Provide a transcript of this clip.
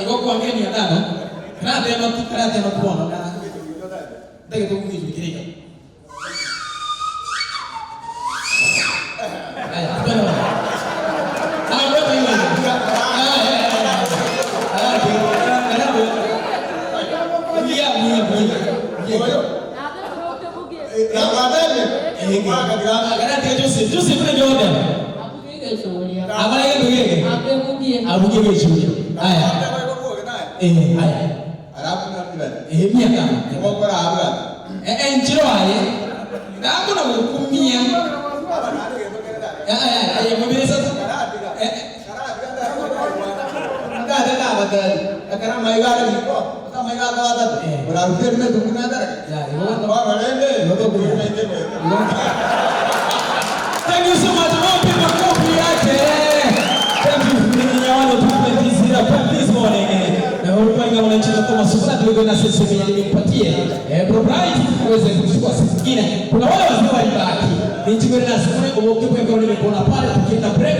Igo kwange 500. Karatema tu, karatema tu bono na. Ndagete kugichukirika. Aya, twende bono. Ah, wewe iwe. Ah, eh, eh. Ah, buya, buya, buya. Buya. Karate Joseph, Joseph ne Jordan. Abale gege. Abuge gechuria. Aya. Eh, aya. Eh, 500. Eh, eh, nchiro aye. Ndango na gukumia. Aya, aya, aya, mubirisa. Eh, ya, igo. Thank you so much. Wapi makofi yake? Thank you Nyawano 2.05 this morning. Na huyu mwananchi Thomas Sukuna tulikuwa na sisi mwenye nimpatie. Eh, bro Bright uweze kuchukua siku nyingine. Kuna wale wazee walibaki. Nichukue na siku uboke kwa nimekuona pale tukienda break.